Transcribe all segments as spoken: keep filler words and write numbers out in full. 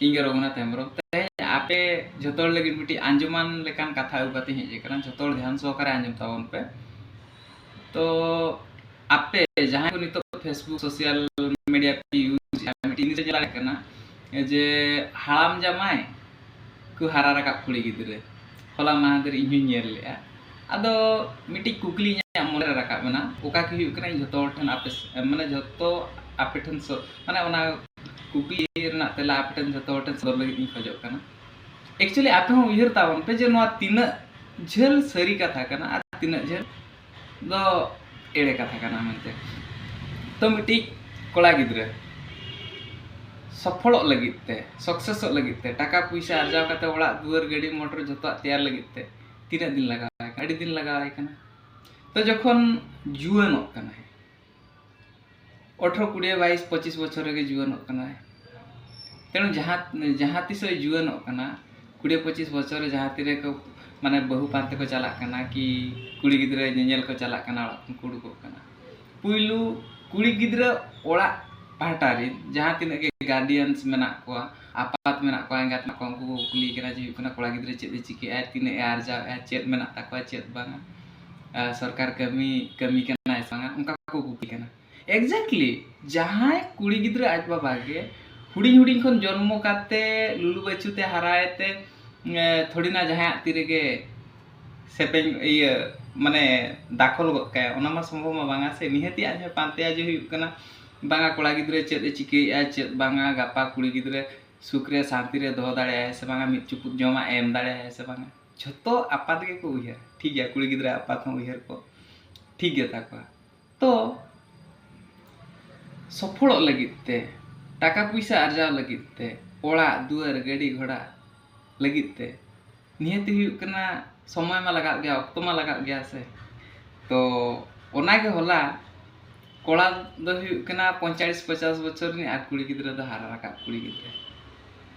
ᱤᱧ ᱜᱮ ᱨᱚᱜᱷᱩᱱᱟᱛᱷ ᱦᱮᱢᱵᱨᱚᱢ᱾ ᱛᱮᱦᱮᱧ ᱟᱯᱮ ᱡᱷᱚᱛᱚ ᱦᱚᱲ ᱞᱟᱹᱜᱤᱫ ᱢᱤᱫᱴᱤᱡ ᱟᱸᱡᱚᱢᱟᱱ ᱞᱮᱠᱟᱱ ᱠᱟᱛᱷᱟ ᱟᱹᱜᱩ ᱠᱟᱛᱮᱧ ᱦᱮᱡ ᱟᱠᱟᱱᱟ᱾ ᱡᱷᱚᱛᱚ ᱦᱚᱲ ᱫᱷᱮᱭᱟᱱ ᱥᱚᱦᱚᱠᱟᱨᱮ ᱟᱸᱡᱚᱢ ᱛᱟᱵᱚᱱ ᱯᱮ᱾ ᱛᱚ ᱟᱯᱮ ᱡᱟᱦᱟᱸᱭ ᱠᱚ ᱱᱤᱛᱚᱜ Facebook, social media ᱯᱮ ᱤᱭᱩᱡᱽ ᱮᱫᱟ, ᱢᱤᱫᱴᱤᱡ ᱡᱤᱱᱤᱥ ᱪᱟᱞᱟᱜ ᱠᱟᱱᱟ ᱡᱮ ᱦᱟᱲᱟᱢ ᱡᱟᱢᱟᱭ ᱠᱚ ᱦᱟᱨᱟ ᱨᱟᱠᱟᱵ ᱠᱩᱲᱤ ᱜᱤᱫᱽᱨᱟᱹ᱾ ᱦᱚᱞᱟ ᱢᱟᱦᱫᱮᱨ ᱤᱧ ᱦᱚᱧ ᱧᱮᱞ ᱞᱮᱜᱼᱟ᱾ ᱟᱫᱚ ᱢᱤᱫᱴᱤᱡ ᱠᱩᱠᱞᱤ ᱤᱧᱟᱹᱜ ᱢᱚᱱᱮ ᱨᱮ ᱨᱟᱠᱟᱵ ᱮᱱᱟ, ᱚᱠᱟ ᱠᱤ ᱦᱩᱭᱩᱜ ᱠᱟᱱᱟ, ᱤᱧ ᱡᱷᱚᱛᱚ ᱦᱚᱲ ᱴᱷᱮᱱ ᱟᱯᱮ ᱥ-, ᱢᱟᱱᱮ ᱡᱷᱚᱛᱚ ᱟᱯᱮ ᱴᱷᱮᱱ ᱥᱚ-, ᱢᱟᱱᱮ ᱚᱱᱟ ᱠᱩᱠᱞᱤ ᱨᱮᱱᱟᱜ ᱛᱮᱞᱟ ᱟᱯᱮ ᱴᱷᱮᱱ ᱡᱷᱚᱛᱚ ᱦᱚᱲ ᱴᱷᱮᱱ ᱥᱚᱫᱚᱨ ᱞᱟᱹᱜᱤᱫ ᱤᱧ ᱠᱷᱚᱡᱚᱜ ᱠᱟᱱᱟ᱾ Actually ᱟᱯᱮ ᱦᱚᱸ ᱩᱭᱦᱟᱹᱨ ᱛᱟᱵᱚᱱ ᱯᱮ ᱡᱮ ᱱᱚᱣᱟ ᱛᱤᱱᱟᱹᱜ ᱡᱷᱟᱹᱞ ᱥᱟᱹᱨᱤ ᱠᱟᱛᱷᱟ ᱠᱟᱱᱟ ᱟᱨ ᱛᱤᱱᱟᱹᱜ ᱡᱷᱟᱹᱞ ᱫᱚ ᱮᱲᱮ ᱠᱟᱛᱷᱟ ᱠᱟᱱᱟ ᱢᱮᱱᱛᱮ᱾ ᱛᱚ ᱢᱤᱫᱴᱤᱡ ᱠᱚᱲᱟ ᱜᱤᱫᱽᱨᱟᱹ ᱥᱚᱯᱷᱚᱞᱚᱜ ᱞᱟᱹᱜᱤᱫ ᱛᱮ, ᱥᱟᱠᱥᱮᱥᱚᱜ ᱞᱟᱹᱜᱤᱫ ᱛᱮ, ᱴᱟᱠᱟ ᱯᱩᱭᱥᱟᱹ ᱟᱨᱡᱟᱣ ᱠᱟᱛᱮ ᱚᱲᱟᱜ ᱫᱩᱣᱟᱹᱨ ᱜᱟᱹᱰᱤ ᱢᱚᱴᱚᱨ ᱡᱷᱚᱛᱚᱣᱟᱜ ᱛᱮᱭᱟᱨ ᱞᱟᱹᱜᱤᱫ ᱛᱮ ᱛᱤᱱᱟᱹᱜ ᱫᱤᱱ ᱞᱟᱜᱟᱣᱟᱭ ᱠᱟᱱᱟ? ᱟᱹᱰᱤ ᱫᱤᱱ ᱞᱟᱜᱟᱣᱟᱭ ᱠᱟᱱᱟ᱾ ᱛᱚ ᱡᱚᱠᱷᱚᱱ ᱡᱩᱣᱟᱹᱱᱚᱜ ᱠᱟᱱᱟᱭ, ᱟᱴᱷᱨᱚ, ᱠᱩᱲᱤ, ᱵᱟᱭᱤᱥ, ᱯᱚᱸᱪᱤᱥ ᱵᱚᱪᱷᱚᱨ ᱨᱮᱜᱮ ᱡᱩᱣᱟᱹᱱᱚᱜ ᱠᱟᱱᱟᱭ, ᱛᱮᱱᱩ ᱡᱟᱦᱟᱸ, ᱡᱟᱦᱟᱸ ᱛᱤᱥᱚᱜ ᱡᱩᱣᱟᱹᱱᱚᱜ ᱠᱟᱱᱟ, ᱠᱩᱲᱤ ᱯᱚᱸᱪᱤᱥ ᱵᱚᱪᱷᱚᱨ ᱨᱮ ᱡᱟᱦᱟᱸ ᱛᱤᱨᱮ ᱠᱚ, ᱢᱟᱱᱮ, ᱵᱟᱹᱦᱩ ᱯᱟᱱᱛᱮ ᱠᱚ ᱪᱟᱞᱟᱜ ᱠᱟᱱᱟ ᱠᱤ ᱠᱩᱲᱤ ᱜᱤᱫᱽᱨᱟᱹ ᱧᱮᱧᱮᱞ ᱠᱚ ᱪᱟᱞᱟᱜ ᱠᱟᱱᱟ, ᱚᱲᱟᱜ ᱠᱷᱚᱱ ᱠᱚ ᱩᱰᱩᱠᱚᱜ ᱠᱟᱱᱟ, ᱯᱩᱭᱞᱩ ᱠᱩᱲᱤ ᱜᱤᱫᱽᱨᱟᱹ ᱚᱲᱟᱜ ᱯᱟᱦᱴᱟ ᱨᱮᱱ ᱡᱟᱦᱟᱸ ᱛᱤᱱᱟᱹᱜ ᱜᱮ guardians ᱢᱮᱱᱟᱜ ᱠᱚᱣᱟ, ᱟᱯᱟᱛ ᱢᱮᱱᱟᱜ ᱠᱚᱣᱟ, ᱮᱸᱜᱟᱛ ᱢᱮᱱᱟᱜ ᱠᱚᱣᱟ, ᱩᱱᱠᱩ ᱠᱚ ᱠᱩᱞᱤᱭᱮ ᱠᱟᱱᱟ ᱡᱮ ᱦᱩᱭᱩᱜ ᱠᱟᱱᱟ ᱠᱚᱲᱟ ᱜᱤᱫᱽᱨᱟᱹ ᱪᱮᱫ ᱮ ᱪᱤᱠᱟᱹᱭᱮᱫᱼᱟ, ᱛᱤᱱᱟᱹᱜ ᱮ ᱟᱨᱡᱟᱣᱮᱫᱼᱟ, ᱪᱮᱫ ᱢᱮᱱᱟᱜ ᱛᱟᱠᱚᱣᱟ, ᱪᱮᱫ ᱵᱟᱝᱟ, ᱟᱨ ᱥᱚᱨᱠᱟᱨ ᱠᱟᱹᱢᱤ, ᱠᱟᱹᱢᱤ ᱠᱟᱱᱟᱭ ᱥᱮ ᱵᱟᱝᱟ, ᱚᱱᱠᱟ ᱠᱚ ᱠᱩᱞᱤ ᱠᱟᱱᱟ᱾ Exactly, ᱡᱟᱦᱟᱸᱭ ᱠᱩᱲᱤ ᱜᱤᱫᱽᱨᱟᱹ ᱟᱡ ᱵᱟᱵᱟ ᱜᱮ ᱦᱩᱰᱤᱧ ᱦᱩᱰᱤᱧ ᱠᱷᱚᱱ ᱡᱚᱱᱢᱚ ᱠᱟᱛᱮ ᱞᱩᱞᱩ ᱵᱟᱹᱪᱩ ᱛᱮ ᱦᱟᱨᱟᱭᱮ ᱛᱮ, ᱮ, ᱛᱷᱚᱲᱤ ᱱᱟ ᱡᱟᱦᱟᱸᱭᱟᱜ ᱛᱤ ᱨᱮᱜᱮ ᱥᱮᱯᱮᱧ, ᱤᱭᱟᱹ, ᱢᱟᱱᱮ, ᱫᱟᱠᱷᱚᱞ ᱜᱚᱫ ᱠᱟᱭᱟ, ᱚᱱᱟ ᱢᱟ ᱥᱚᱢᱵᱷᱚᱵ ᱢᱟ ᱵᱟᱝᱟ ᱥᱮ᱾ ᱱᱤᱦᱟᱹᱛᱤ ᱟᱡ ᱦᱚᱸᱭ ᱯᱟᱱᱛᱮᱭᱟ ᱡᱮ ᱦᱩᱭᱩᱜ ᱠᱟᱱᱟ, ᱵᱟᱝᱟ, ᱠᱚᱲᱟ ᱜᱤᱫᱽᱨᱟᱹ ᱪᱮᱫ ᱮ ᱪᱤᱠᱟᱹᱭᱮᱫᱼᱟ, ᱪᱮᱫ ᱵᱟᱝᱟ, ᱜᱟᱯᱟ ᱠᱩᱲᱤ ᱜᱤᱫᱽᱨᱟᱹ ᱥᱩᱠ ᱨᱮ ᱥᱟᱱᱛᱤ ᱨᱮ ᱫᱚᱦᱚ ᱫᱟᱲᱮᱭᱟᱭᱟ ᱥᱮ ᱵᱟᱝᱟ, ᱢᱤᱫ ᱪᱩᱯᱩᱫ ᱡᱚᱢᱟᱜ ᱮ ᱮᱢ ᱫᱟᱲᱮᱭᱟᱭᱟ ᱥᱮ ᱵᱟᱝᱟ᱾ ᱡᱷᱚᱛᱚ ᱟᱯᱟᱛ ᱜᱮᱠᱚ ᱩᱭᱦᱟᱹᱨᱟ, ᱴᱷᱤᱠ ᱜᱮᱭᱟ, ᱠᱩᱲᱤ ᱜᱤᱫᱽᱨᱟᱹ ᱟᱯᱟᱛ ᱦᱚᱸ ᱩᱭᱦᱟᱹᱨ ᱠᱚ ᱴᱷᱤᱠ ᱜᱮᱛᱟ ᱠᱚᱣᱟ᱾ ᱛᱚ ᱥᱚᱯᱷᱚᱞᱚᱜ ᱞᱟᱹᱜᱤᱫ ᱛᱮ, ᱴᱟᱠᱟ ᱯᱩᱭᱥᱟᱹ ᱟᱨᱡᱟᱣ ᱞᱟᱹᱜᱤᱫ ᱛᱮ, ᱚᱲᱟᱜ ᱫᱩᱣᱟᱹᱨ ᱜᱟᱹᱰᱤ ᱜᱷᱚᱲᱟ ᱞᱟᱹᱜᱤᱫ ᱛᱮ ᱱᱤᱦᱟᱹᱛᱤ ᱦᱩᱭᱩᱜ ᱠᱟᱱᱟ, ᱥᱚᱢᱚᱭ ᱢᱟ ᱞᱟᱜᱟᱜ ᱜᱮᱭᱟ, ᱚᱠᱛᱚ ᱢᱟ ᱞᱟᱜᱟᱜ ᱜᱮᱭᱟ ᱥᱮ᱾ ᱛᱚ ᱚᱱᱟᱜᱮ ᱦᱚᱞᱟ ᱠᱚᱲᱟ ᱫᱚ ᱦᱩᱭᱩᱜ ᱠᱟᱱᱟ ᱯᱚᱸᱭᱛᱟᱞᱤᱥ ᱯᱚᱪᱟᱥ ᱵᱚᱪᱷᱚᱨ ᱨᱤᱱᱤᱡ ᱟᱨ ᱠᱩᱲᱤ ᱜᱤᱫᱽᱨᱟᱹ ᱫᱚ ᱦᱟᱨᱟ ᱨᱟᱠᱟᱵ ᱠᱩᱲᱤ ᱜᱤᱫᱽᱨᱟᱹ᱾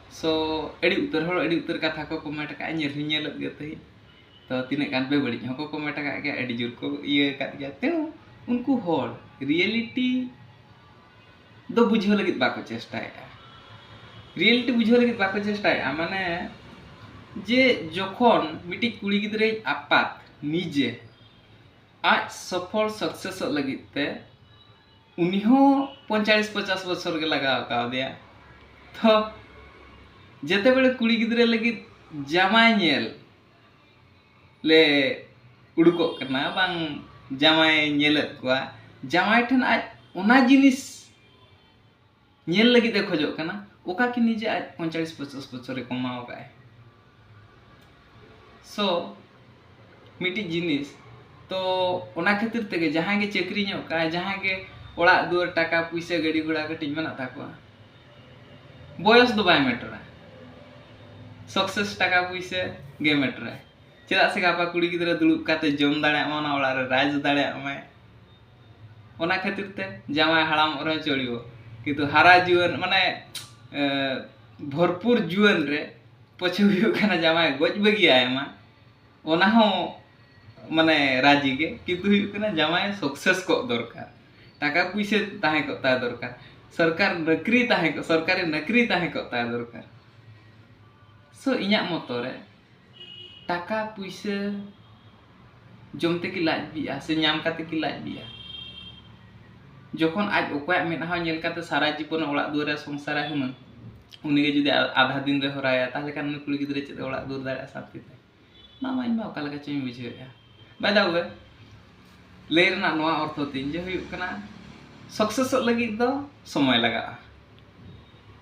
ᱥᱳ ᱟᱹᱰᱤ ᱩᱛᱟᱹᱨ ᱦᱚᱲ ᱟᱹᱰᱤ ᱩᱛᱟᱹᱨ ᱠᱟᱛᱷᱟ ᱠᱚ ᱠᱚᱢᱮᱱᱴ ᱟᱠᱟᱫᱼᱟ, ᱧᱮᱞ ᱦᱚᱸᱧ ᱧᱮᱞᱮᱫ ᱜᱮ ᱛᱟᱦᱮᱸᱫ᱾ ᱛᱚ ᱛᱤᱱᱟᱹᱜ ᱜᱟᱱ ᱵᱮᱵᱟᱹᱲᱤᱡ ᱦᱚᱸᱠᱚ ᱠᱚᱢᱮᱱᱴ ᱟᱠᱟᱫ ᱜᱮᱭᱟ, ᱟᱹᱰᱤ ᱡᱳᱨ ᱠᱚ ᱤᱭᱟᱹ ᱟᱠᱟᱫ ᱜᱮᱭᱟ᱾ ᱛᱮᱱᱩ ᱩᱱᱠᱩ ᱦᱚᱲ ᱨᱤᱭᱮᱞᱤᱴᱤ ᱫᱚ ᱵᱩᱡᱷᱟᱹᱣ ᱞᱟᱹᱜᱤᱫ ᱵᱟᱠᱚ ᱪᱮᱥᱴᱟᱭᱮᱫᱼᱟ᱾ ᱨᱤᱭᱮᱞᱤᱴᱤ ᱵᱩᱡᱷᱟᱹᱣ ᱞᱟᱹᱜᱤᱫ ᱵᱟᱠᱚ ᱪᱮᱥᱴᱟᱭᱮᱫᱼᱟ᱾ ᱢᱟᱱᱮ ᱡᱮ ᱡᱚᱠᱷᱚᱱ ᱢᱤᱫᱴᱤᱡ ᱠᱩᱲᱤ ᱜᱤᱫᱽᱨᱟᱹᱭ ᱟᱯᱟᱛ ᱱᱤᱡᱮ ᱟᱡ ᱥᱚᱯᱷᱚᱞ ᱥᱟᱠᱥᱮᱥᱚᱜ ᱞᱟᱹᱜᱤᱫ ᱛᱮ ᱩᱱᱤ ᱦᱚᱸ ᱯᱚᱧᱪᱟᱲᱤᱥ ᱯᱚᱪᱟᱥ ᱵᱚᱪᱷᱚᱨ ᱜᱮ ᱞᱟᱜᱟᱣ ᱠᱟᱣᱫᱮᱭᱟ᱾ ᱛᱚ ᱡᱮᱛᱮ ᱵᱮᱲᱮ ᱠᱩᱲᱤ ᱜᱤᱫᱽᱨᱟᱹ ᱞᱟᱹᱜᱤᱫ ᱡᱟᱢᱟᱭ ᱧᱮᱞ ᱞᱮ ᱩᱰᱩᱠᱚᱜ ᱠᱟᱱᱟ, ᱵᱟᱝ ᱡᱟᱶᱟᱭ ᱧᱮᱞᱮᱫ ᱠᱚᱣᱟ, ᱡᱟᱶᱟᱭ ᱴᱷᱮᱱ ᱟᱡ ᱚᱱᱟ ᱡᱤᱱᱤᱥ ᱧᱮᱞ ᱞᱟᱹᱜᱤᱫ ᱮ ᱠᱷᱚᱡᱚᱜ ᱠᱟᱱᱟ, ᱚᱠᱟ ᱠᱤ ᱱᱤᱡᱮ ᱟᱡ ᱯᱚᱧᱪᱟᱲᱤᱥ ᱯᱚᱪᱟᱥ ᱵᱚᱪᱷᱚᱨᱮ ᱠᱚᱢᱟᱣ ᱠᱟᱜᱼᱟᱭ᱾ ᱥᱳ ᱢᱤᱫᱴᱤᱡ ᱡᱤᱱᱤᱥ, ᱛᱚ ᱚᱱᱟ ᱠᱷᱟᱹᱛᱤᱨ ᱛᱮᱜᱮ ᱡᱟᱦᱟᱸᱭ ᱜᱮ ᱪᱟᱹᱠᱨᱤ ᱧᱚᱜ ᱠᱟᱜᱼᱟᱭ, ᱡᱟᱦᱟᱸᱭ ᱜᱮ ᱚᱲᱟᱜ ᱫᱩᱣᱟᱹᱨ ᱴᱟᱠᱟ ᱯᱩᱭᱥᱟᱹ ᱜᱟᱹᱰᱤ ᱜᱷᱚᱲᱟ ᱠᱟᱹᱴᱤᱡ ᱢᱮᱱᱟᱜ ᱛᱟᱠᱚᱣᱟ, ᱵᱚᱭᱚᱥ ᱫᱚ ᱵᱟᱭ ᱢᱮᱴᱟᱨᱟ, ᱥᱟᱠᱥᱮᱥ ᱴᱟᱠᱟ ᱯᱩᱭᱥᱟᱹ ᱜᱮ ᱢᱮᱴᱟᱨᱟᱭ᱾ ᱪᱮᱫᱟᱜ ᱥᱮ ᱜᱟᱯᱟ ᱠᱩᱲᱤ ᱜᱤᱫᱽᱨᱟᱹ ᱫᱩᱲᱩᱵ ᱠᱟᱛᱮ ᱡᱚᱢ ᱫᱟᱲᱮᱭᱟᱜ ᱢᱟ, ᱚᱱᱟ ᱚᱲᱟᱜ ᱨᱮ ᱨᱟᱡᱽ ᱫᱟᱲᱮᱭᱟᱜ ᱢᱟᱭ᱾ ᱚᱱᱟ ᱠᱷᱟᱹᱛᱤᱨ ᱛᱮ ᱡᱟᱶᱟᱭ ᱦᱟᱲᱟᱢᱚᱜ ᱨᱮᱦᱚᱸ ᱪᱚᱲᱤᱣᱚ, ᱠᱤᱱᱛᱩ ᱦᱟᱨᱟ ᱡᱩᱣᱟᱹᱱ ᱢᱟᱱᱮ ᱮ, ᱵᱷᱚᱨᱯᱩᱨ ᱡᱩᱣᱟᱹᱱ ᱨᱮ ᱯᱚᱪᱷᱮ ᱦᱩᱭᱩᱜ ᱠᱟᱱᱟ ᱡᱟᱶᱟᱭ ᱜᱚᱡ ᱵᱟᱹᱜᱤᱭᱟᱭ ᱢᱟ, ᱚᱱᱟ ᱦᱚᱸ ᱢᱟᱱᱮ ᱨᱟᱡᱤ ᱜᱮ, ᱠᱤᱱᱛᱩ ᱦᱩᱭᱩᱜ ᱠᱟᱱᱟ ᱡᱟᱶᱟᱭ ᱥᱟᱠᱥᱮᱥ ᱠᱚᱜ ᱫᱚᱨᱠᱟᱨ, ᱴᱟᱠᱟ ᱯᱩᱭᱥᱟᱹ ᱛᱟᱦᱮᱸ ᱠᱚᱜ ᱛᱟᱭ ᱫᱚᱨᱠᱟᱨ, ᱥᱚᱨᱠᱟᱨ ᱱᱚᱠᱨᱤ ᱛᱟᱦᱮᱸ ᱠᱚᱜ ᱥᱚᱨᱠᱟᱨᱤ ᱱᱚᱠᱨᱤ ᱛᱟᱦᱮᱸ ᱠᱚᱜ ᱛᱟᱭ ᱫᱚᱨᱠᱟᱨ᱾ ᱥᱳ ᱤᱧᱟᱹᱜ ᱢᱚᱛᱚ ᱨᱮ ᱴᱟᱠᱟ ᱯᱩᱭᱥᱟᱹ ᱡᱚᱢ ᱛᱮᱠᱤ ᱞᱟᱡ ᱵᱤᱜᱼᱟ ᱥᱮ ᱧᱟᱢ ᱠᱟᱛᱮ ᱠᱤ ᱞᱟᱡ ᱵᱤᱜᱼᱟ? ᱡᱚᱠᱷᱚᱱ ᱟᱡ ᱚᱠᱚᱭᱟᱜ ᱢᱮᱫᱦᱟ ᱧᱮᱞ ᱠᱟᱛᱮ ᱥᱟᱨᱟ ᱡᱤᱵᱚᱱ ᱚᱲᱟᱜ ᱫᱩᱣᱟᱹᱨ ᱨᱮ ᱥᱚᱝᱥᱟᱨᱟᱭ ᱦᱩᱱᱟᱹᱝ, ᱩᱱᱤᱜᱮ ᱡᱩᱫᱤ ᱟ- ᱟᱫᱷᱟ ᱫᱤᱱ ᱨᱮ ᱦᱚᱨᱟᱭᱟ, ᱛᱟᱦᱚᱞᱮ ᱠᱷᱟᱱ ᱩᱱᱤ ᱠᱩᱲᱤ ᱜᱤᱫᱽᱨᱟᱹ ᱪᱮᱫ ᱮ ᱚᱲᱟᱜ ᱫᱩᱣᱟᱹᱨ ᱫᱟᱲᱮᱭᱟᱜᱼᱟ ᱥᱟᱱᱛᱤ ᱛᱮ? ᱚᱱᱟ ᱢᱟ ᱤᱧ ᱢᱟ ᱚᱠᱟ ᱞᱮᱠᱟ ᱪᱚᱧ ᱵᱩᱡᱷᱟᱹᱣᱮᱫᱼᱟ᱾ ᱵᱟᱭ ᱫᱟᱣ ᱞᱟᱹᱭ ᱨᱮᱱᱟᱜ ᱱᱚᱣᱟ ᱚᱨᱛᱷᱚ ᱛᱤᱧ ᱡᱮ ᱦᱩᱭᱩᱜ ᱠᱟᱱᱟ ᱥᱟᱠᱥᱮᱥᱚᱜ ᱞᱟᱹᱜᱤᱫ ᱫᱚ ᱥᱚᱢᱚᱭ ᱞᱟᱜᱟᱜᱼᱟ,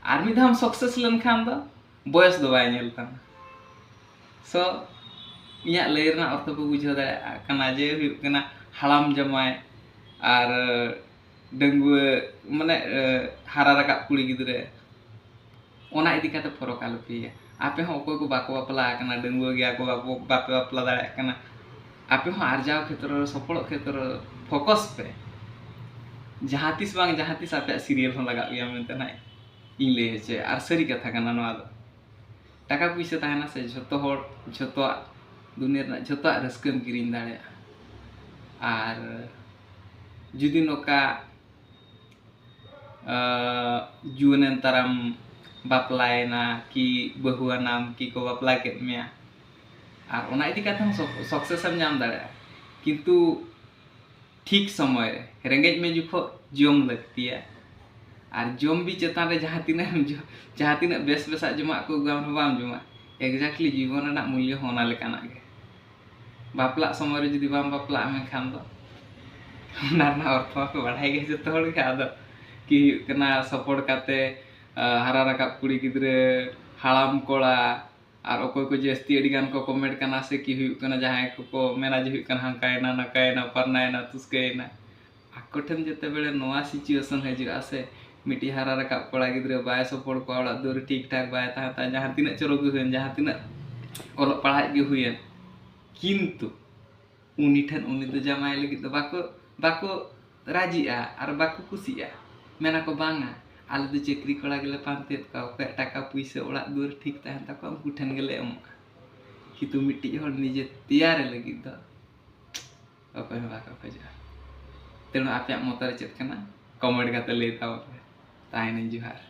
ᱟᱨ ᱢᱤᱫ ᱫᱷᱟᱣ ᱥᱟᱠᱥᱮᱥ ᱞᱮᱱᱠᱷᱟᱱ ᱫᱚ ᱵᱚᱭᱚᱥ ᱫᱚ ᱵᱟᱭ ᱧᱮᱞ ᱛᱟᱢᱟ᱾ ᱥᱳ ᱤᱧᱟᱹᱜ ᱞᱟᱹᱭ ᱨᱮᱱᱟᱜ ᱚᱨᱛᱷᱚ ᱯᱮ ᱵᱩᱡᱷᱟᱹᱣ ᱫᱟᱲᱮᱭᱟᱜ ᱠᱟᱱᱟ ᱡᱮ ᱦᱩᱭᱩᱜ ᱠᱟᱱᱟ ᱦᱟᱲᱟᱢ ᱡᱟᱢᱟᱭ ᱟᱨ ᱰᱟᱺᱜᱩᱣᱟᱹ ᱢᱟᱱᱮ ᱮ, ᱦᱟᱨᱟ ᱨᱟᱠᱟᱵ ᱠᱩᱲᱤ ᱜᱤᱫᱽᱨᱟᱹ, ᱚᱱᱟ ᱤᱫᱤ ᱠᱟᱛᱮ ᱯᱷᱚᱨᱚᱠ ᱟᱞᱚᱯᱮ ᱤᱭᱟᱹᱭᱟ᱾ ᱟᱯᱮ ᱦᱚᱸ ᱚᱠᱚᱭ ᱠᱚ ᱵᱟᱠᱚ ᱵᱟᱯᱞᱟ ᱟᱠᱟᱱᱟ, ᱰᱟᱺᱜᱩᱣᱟᱹ ᱜᱮᱭᱟ ᱠᱚ, ᱵᱟᱠᱚ ᱵᱟᱯᱮ ᱵᱟᱯᱞᱟ ᱫᱟᱲᱮᱭᱟᱜ ᱠᱟᱱᱟ, ᱟᱯᱮ ᱦᱚᱸ ᱟᱨᱡᱟᱣ ᱠᱷᱮᱛᱨᱚ ᱨᱮ, ᱥᱚᱯᱷᱚᱞᱚᱜ ᱠᱷᱮᱛᱨᱚ ᱨᱮ ᱯᱷᱳᱠᱟᱥ ᱯᱮ᱾ ᱡᱟᱦᱟᱸ ᱛᱤᱥ ᱵᱟᱝ ᱡᱟᱦᱟᱸ ᱛᱤᱥ ᱟᱯᱮᱭᱟᱜ ᱥᱤᱨᱤᱭᱟᱞ ᱦᱚᱸ ᱞᱟᱜᱟᱜ ᱜᱮᱭᱟ ᱢᱮᱱᱛᱮ ᱱᱟᱜ ᱤᱧ ᱞᱟᱹᱭ ᱦᱚᱪᱚᱭᱟ᱾ ᱟᱨ ᱥᱟᱹᱨᱤ ᱠᱟᱛᱷᱟ ᱠᱟᱱᱟ ᱱᱚᱣᱟ ᱫᱚ᱾ ᱴᱟᱠᱟ ᱯᱩᱭᱥᱟᱹ ᱛᱟᱦᱮᱱᱟ ᱥᱮ, ᱡᱷᱚᱛᱚ ᱦᱚᱲ, ᱡᱷᱚᱛᱚᱣᱟᱜ ᱫᱩᱱᱤᱭᱟᱹ ᱨᱮᱱᱟᱜ ᱡᱷᱚᱛᱚᱣᱟᱜ ᱨᱟᱹᱥᱠᱟᱹᱢ ᱠᱤᱨᱤᱧ ᱫᱟᱲᱮᱭᱟᱜᱼᱟ᱾ ᱟᱨ ᱡᱩᱫᱤ ᱱᱚᱝᱠᱟ ᱟᱸ, ᱡᱩᱣᱟᱹᱱᱮᱱ ᱛᱟᱨᱟᱢ ᱵᱟᱯᱞᱟᱭᱮᱱᱟ ᱠᱤ ᱵᱟᱹᱦᱩᱣᱟᱱᱟᱢ ᱠᱤ ᱠᱚ ᱵᱟᱯᱞᱟ ᱠᱮᱫ ᱢᱮᱭᱟ, ᱟᱨ ᱚᱱᱟ ᱤᱫᱤ ᱠᱟᱛᱮ ᱦᱚᱸ ᱥᱚᱠ-, ᱥᱟᱠᱥᱮᱥ ᱮᱢ ᱧᱟᱢ ᱫᱟᱲᱮᱭᱟᱜᱼᱟ᱾ ᱠᱤᱱᱛᱩ ᱴᱷᱤᱠ ᱥᱚᱢᱚᱭ ᱨᱮ ᱨᱮᱸᱜᱮᱡ ᱢᱮ ᱡᱚᱠᱷᱚᱱ ᱡᱚᱢ ᱞᱟᱹᱠᱛᱤᱭᱟ, ᱟᱨ ᱡᱚᱢ ᱵᱤ ᱪᱮᱛᱟᱱ ᱨᱮ ᱡᱟᱦᱟᱸ ᱛᱤᱱᱟᱹᱜ ᱮᱢ ᱡᱚ-, ᱡᱟᱦᱟᱸ ᱛᱤᱱᱟᱹᱜ ᱵᱮᱥ ᱵᱮᱥᱟᱜ ᱡᱚᱢᱟᱜ ᱠᱚ ᱟᱹᱜᱩᱭ ᱨᱮᱦᱚᱸ ᱵᱟᱢ ᱡᱚᱢᱟ᱾ ᱮᱠᱡᱮᱠᱴᱞᱤ ᱡᱤᱵᱚᱱ ᱨᱮᱱᱟᱜ ᱢᱩᱞᱞᱚ ᱦᱚᱸ ᱚᱱᱟ ᱞᱮᱠᱟᱱᱟᱜ ᱜᱮ᱾ ᱵᱟᱯᱞᱟᱜ ᱥᱚᱢᱚᱭ ᱨᱮ ᱡᱩᱫᱤ ᱵᱟᱢ ᱵᱟᱯᱞᱟᱜᱼᱟ ᱢᱮᱱᱠᱷᱟᱱ ᱫᱚ ᱚᱱᱟ ᱨᱮᱱᱟᱜ ᱚᱨᱛᱷᱚ ᱢᱟᱠᱚ ᱵᱟᱲᱟᱭ ᱜᱮ ᱡᱚᱛᱚ ᱦᱚᱲ ᱜᱮ᱾ ᱟᱫᱚ ᱠᱤ ᱦᱩᱭᱩᱜ ᱠᱟᱱᱟ, ᱥᱚᱯᱚᱲ ᱠᱟᱛᱮ, ᱟ, ᱦᱟᱨᱟ ᱨᱟᱠᱟᱵ ᱠᱩᱲᱤ ᱜᱤᱫᱽᱨᱟᱹ, ᱦᱟᱲᱟᱢ ᱠᱚᱲᱟ, ᱟᱨ ᱚᱠᱚᱭ ᱠᱚ ᱡᱟᱹᱥᱛᱤ ᱟᱹᱰᱤ ᱜᱟᱱ ᱠᱚ ᱠᱚᱢᱮᱱᱴ ᱠᱟᱱᱟ ᱥᱮ ᱠᱤ ᱦᱩᱭᱩᱜ ᱠᱟᱱᱟ, ᱡᱟᱦᱟᱸᱭ ᱠᱚᱠᱚ ᱢᱮᱱᱟ ᱡᱮ ᱦᱩᱭᱩᱜ ᱠᱟᱱᱟ ᱦᱟᱝᱠᱟᱭᱮᱱᱟ, ᱱᱟᱝᱠᱟᱭᱮᱱᱟ, ᱯᱟᱨᱱᱟᱭᱮᱱᱟ, ᱛᱩᱥᱠᱟᱹᱭᱮᱱᱟ, ᱟᱠᱚ ᱴᱷᱮᱱ ᱡᱮᱛᱮ ᱵᱮᱲᱮ ᱱᱚᱣᱟ ᱥᱤᱪᱩᱭᱮᱥᱚᱱ ᱦᱤᱡᱩᱜᱼᱟ ᱥᱮ, ᱢᱤᱫᱴᱤᱡ ᱦᱟᱨᱟ ᱨᱟᱠᱟᱵ ᱠᱚᱲᱟ ᱜᱤᱫᱽᱨᱟᱹ ᱵᱟᱭ ᱥᱚᱯᱚᱲ ᱠᱚᱣᱟ, ᱚᱲᱟᱜ ᱫᱩᱣᱟᱹᱨ ᱴᱷᱤᱠ ᱴᱷᱟᱠ ᱵᱟᱭ ᱛᱟᱦᱮᱸ ᱛᱟᱭᱟ, ᱡᱟᱦᱟᱸ ᱛᱤᱱᱟᱹᱜ ᱪᱚᱨᱚᱠ ᱜᱮ ᱦᱩᱭᱮᱱ, ᱡᱟᱦᱟᱸ ᱛᱤᱱᱟᱹᱜ ᱚᱞᱚᱜ ᱯᱟᱲᱦᱟᱜ ᱜᱮ ᱦᱩᱭᱮᱱ, ᱠᱤᱱᱛᱩ ᱩᱱᱤ ᱴᱷᱮᱱ ᱩᱱᱤ ᱫᱚ ᱡᱟᱶᱟᱭ ᱞᱟᱹᱜᱤᱫ ᱫᱚ ᱵᱟᱠᱚ, ᱵᱟᱠᱚ ᱨᱟᱡᱤᱜᱼᱟ ᱟᱨ ᱵᱟᱠᱚ ᱠᱩᱥᱤᱜᱼᱟ᱾ ᱢᱮᱱᱟ ᱠᱚ, "ᱵᱟᱝᱟ, ᱟᱞᱮ ᱫᱚ ᱪᱟᱹᱠᱨᱤ ᱠᱚᱲᱟ ᱜᱮᱞᱮ ᱯᱟᱱᱛᱮᱭᱮᱫ ᱠᱚᱣᱟ, ᱚᱠᱚᱭᱟᱜ ᱴᱟᱠᱟ ᱯᱩᱭᱥᱟᱹ ᱚᱲᱟᱜ ᱫᱩᱣᱟᱹᱨ ᱴᱷᱤᱠ ᱛᱟᱦᱮᱱ ᱛᱟᱠᱚᱣᱟ ᱩᱱᱠᱩ ᱴᱷᱮᱱ ᱜᱮᱞᱮ ᱮᱢᱚᱜᱼᱟ, ᱠᱤᱱᱛᱩ ᱢᱤᱫᱴᱤᱡ ᱦᱚᱲ ᱱᱤᱡᱮ ᱛᱮᱭᱟᱨᱮ ᱞᱟᱹᱜᱤᱫ ᱫᱚ ᱚᱠᱚᱭ ᱦᱚᱸ ᱵᱟᱠᱚ ᱠᱷᱚᱡᱚᱜᱼᱟ᱾ ᱛᱮᱱᱩ ᱟᱯᱮᱭᱟᱜ ᱢᱚᱛ ᱨᱮ ᱪᱮᱫ ᱠᱟᱱᱟ? ᱠᱚᱢᱮᱱᱴ ᱠᱟᱛᱮ ᱞᱟᱹᱭ ᱛᱟᱵᱚᱱ ᱯᱮ᱾ ᱛᱟᱦᱮᱱᱟᱹᱧ, ᱡᱚᱦᱟᱨ᱾